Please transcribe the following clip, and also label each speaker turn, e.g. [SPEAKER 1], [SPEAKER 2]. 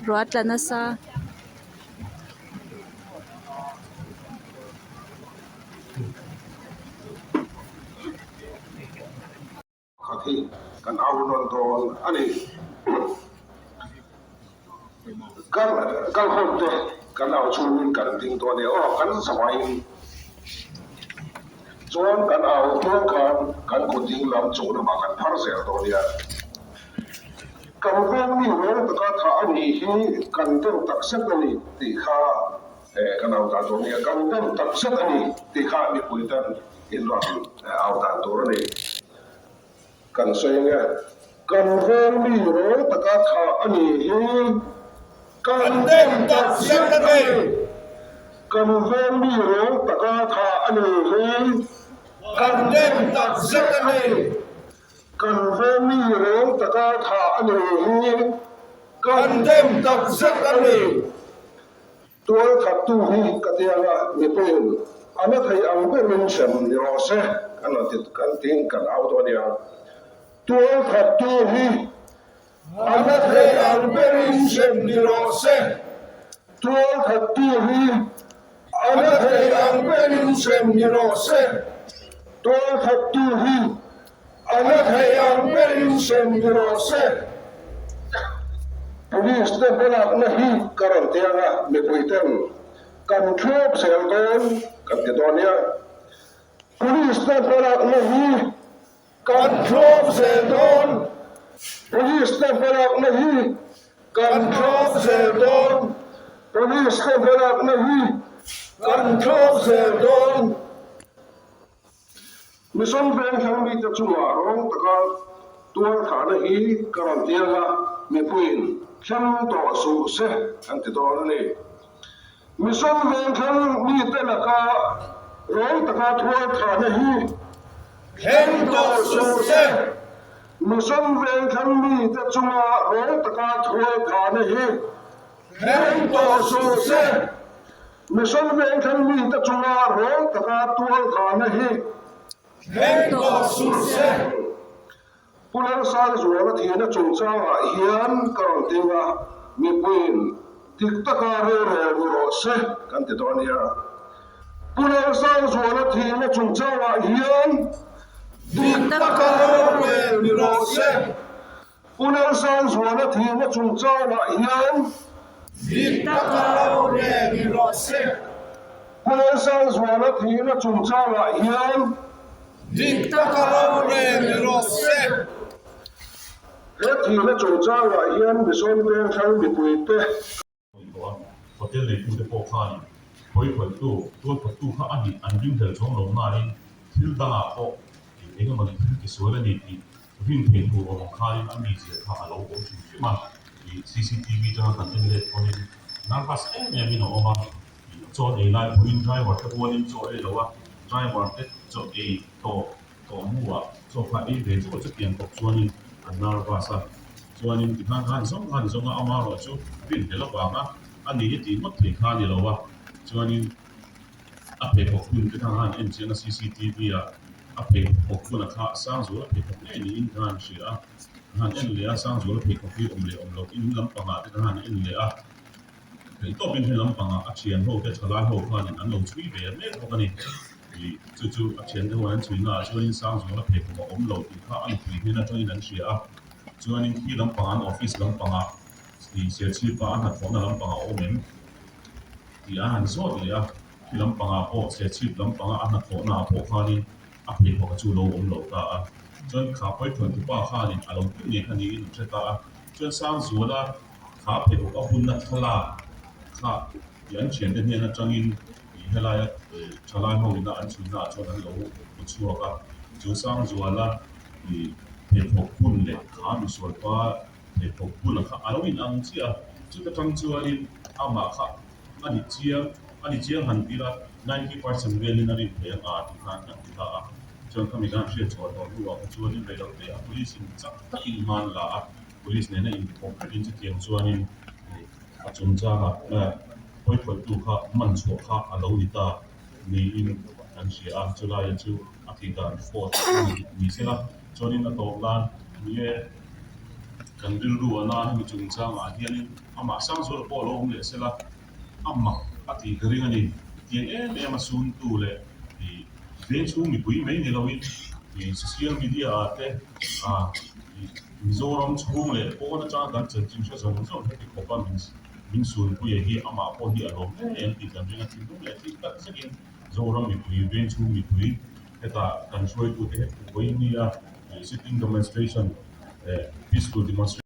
[SPEAKER 1] Ruah a tla nasa.
[SPEAKER 2] Khat hi kan au nawn dawn a ni. Kal kalkhawm te kan au chhungin kan ding dawn e aw, kan zavaiin chuan kan au hnuang khan kan kut ding lam chung lamah kan phar zel dawn nia. Kan veng mi reng taka thah a nih hi kan dem tak zet a ni tih kha kan au dan tur a ni a, kan dem tak zet a ni tih kha mipui ten inrawn au dan tur a ni. Kan sawi ang e, kan veng mi reng taka thah a nih hi kan dem tak zet a ni. Kan veng mi reng taka thah a nih hi kan dem tak zet a ni. Kan veng mi reng taka thah a ni hi kan dem tak zet a ni. Tual khattu hi ka ti anga mipuiin a na thei ang berin hrem ni rawh se kan rawn ti kan tiin kan au dawn a nia. Tual khattu hi a na thei ang berin hrem ni rawh se. Tual khattu hi a na thei ang berin hrem ni rawh se. Tual khattu hi a na thei ang berin hrem ni rawh se. Police te hmalakna hi ka rawn ti ang a, mipui ten kan thlawp zel dawn kan ti dawn nia. Police te hmalakna hi Kan thlawp zel dawn. Police te hmalakna hi kan thlawp zel dawn. Police te hmalakna hi kan thlawp zel dawn. Mission Vengthlang mite chungah rawng taka tuar thahna hi ka rawn tiang a, mipuiin thleng tawh suh se an ti dawn a ni. Mission Vengthlang mite laka rawng taka thuar thahna hi thleng tawh suh se. Mission Vengthlang mite chunga rawng taka thuar thahna hi thleng tawh suh se. Mission Vengthlang mite chunga rawng taka tuar thahna hi thleng tawh suh se. Pu Lalsangzuala thihna chungchangah hian ka rawn ding a, mipuiin dik taka rorel ni rawh se kan ti dawn nia. Pu Lalsangzuala thihna chungchangah hian dik taka rorel ni rawh se. Pu Lalsangzuala thihna chungchangah hian dik taka rorel ni rawh se. Pu Lalsangzuala thihna chungchangah hian Dik taka rorel ni rawh se. He thihna chungchangah hian Mizoram Vengthlang mipuite.
[SPEAKER 3] Hotel neitute pawh khanin hawikhawihtu, tualphawttu kha a nih an ringhlel chuang lo nain thil dangah pawh eng emaw ni thil tisual a ni tih rin theih tur awm ang khanin a mizia kha a lo awm hrim hrim a. Cctv atanga kan en let pawhin nervous em emin a awm a. Chaw ei lai pawhin driver te rualin chaw ei lo a, driver te chaw ei tawh tawh hnuah chaw kha ei ve chauh chutiang tawp chuanin a nervous a, chuanin tikhan khan zawng khan zawng a, amaherawh chu rin tel avanga a ni hi tih ngawt thei kha a ni lo a, chuanin a pheikhawk hun te kha han en chiang a cctv ah a pheikhawk huna kha Sangzuala pheikhawk ngei niin ka han hria a, ka han en leh a Sangzuala pheikhawk hi awm leh awm loh in lampangah te ka han en leh a. Theih tawpin he lampangah a thian ho te thalai ho khanin an lo chhui ve mek bawk a ni. Ih chu chu a thian te ho an chhui naah chuanin Sangzuala pheikhawk a awm lo tih kha a nupui hnen atangin an hria a. Chuanin khi lampang an office lampangah ih Serchhipa a hnathawhna lampangah a awm em tih a han zawt leh a. Khi lampangah pawh Serchhip lampanga a hnathawhnaah pawh khanin a pheikhawk a chu lo awm lo ta a. Chuan kha Pawithuantupa khanin a lo tih ngei kha niin an hre ta a. Chuan Sangzuala Kha pheikhawk a hunna thlalak kha tih an thiante hnen atangin ih helaia thalai ho ina an chhuina ah chuan an lo hmu chhuak a. Chu Sangzuala ih pheikhawk hun leh kha misualpa pheikhawk huna kha a lo inang chiah a. Chuta tang chuanin amah kha a ni chiang a ni chiang han tir a, 90% velin a rin thei ang a tih khan an ti ta a. Chuan khami khan hriat chhuah tawh hnuah kha chuanin reilote a police in chak takin hman la a. Police nena inthawk vekin chutiang chuanin a chungchangah hawikhawihtu kha man chhuah kha a lo ni ta niin kan hria a, chulaia chu a tih dan report a ni ni sela chuanin a tawp nan ni e. Kan rilru a na hemi chungchangah hianin amah Sangzuala pawh a lo awm leh sela a mak a tih ka ring a ni. Hetiang em em a suntu leh veng chhung mipui mai ni loin social media ah te Mizoram chhung leh pawn atanga kan chanchin hre zawng zawng heti khawpa min sunpuia hi amah pawh hi a lawm hle em tih kan ring a, thinlung leh thil tak zetin Zoram mipui, veng chhung mipui hetah kan hruaitute he phuhpui nia sitting demonstration, peaceful demonstration.